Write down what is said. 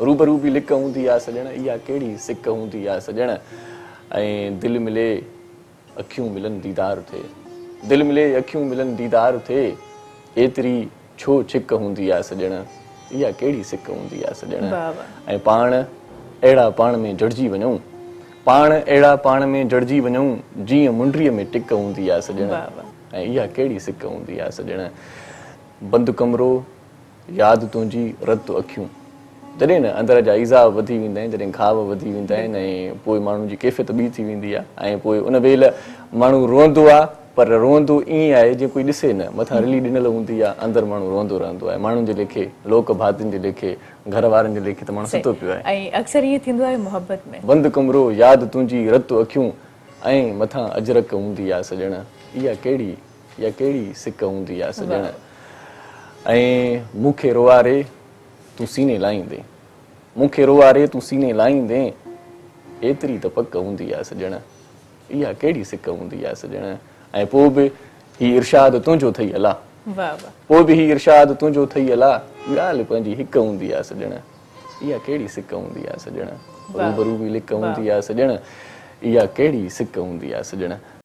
روبرو به لڪ هوندي آ سڄڻ، اها ڪهڙي سڪ هوندي آ سڄڻ. ۽ دل ملي اکيون ملن ديدار ٿئي، دل ملي اکيون ملن ديدار ٿئي، ايتري ڇو ڇڪ هوندي آ سڄڻ، اها ڪهڙي سڪ هوندي آ سڄڻ. ۽ پاڻ اهڙا پاڻ ۾ جڙجي وڃون، پاڻ اهڙا پاڻ ۾ جڙجي وڃون، جيئن منڊريء ۾ ٽڪ هوندي آ سڄڻ، ۽ اها ڪهڙي سڪ هوندي آ سڄڻ. بند ڪمرو ياد تنهنجي رت اکيون. جڏهن نه اندر جا ايذاء وڌي ويندا آهن، جڏهن گهاو وڌي ويندا آهن ۽ پوء ماڻهو جي ڪيفيت ٻي ٿي ويندي آهي ۽ پوء ان ويل ماڻهو روئندو آهي پر روئندو ائين آهي جيئن ڪوئي ڏسي نه، مٿان رلي ڏنل هوندي آهي، اندر ماڻهو روئندو رهندو آهي، ماڻهن جي ليکي، لوڪ ڀاتين جي ليکي، گهر وارن جي ليکي ته ماڻهو ستو پيو آهي. ۽ اڪثر ائين ٿيندو آهي محبت ۾. بند ڪمرو ياد تنهنجي رت اکيون ۽ مٿان اجرڪ هوندي آ سڄڻ اها ڪهڙي. اها ڪهڙي سڪ هوندي آ سڄڻ. ۽ مون کي روئاري تون سيني لائيندين. مون کي روئاري تون سيني لائيندين. ايتري ته پڪ هوندي آ سڄڻ. اها ڪهڙي سڪ هوندي آ سڄڻ. ۽ پوء به هي ارشاد تنهنجو ٿئي الا. پوء به هي ارشاد تنهنجو ٿئي الا. ڳالهه پنهنجي هڪ هوندي آ سڄڻ. اها ڪهڙي سڪ هوندي آ سڄڻ. روبرو به لڪ هوندي آ سڄڻ. اها ڪهڙي سڪ هوندي آ سڄڻ.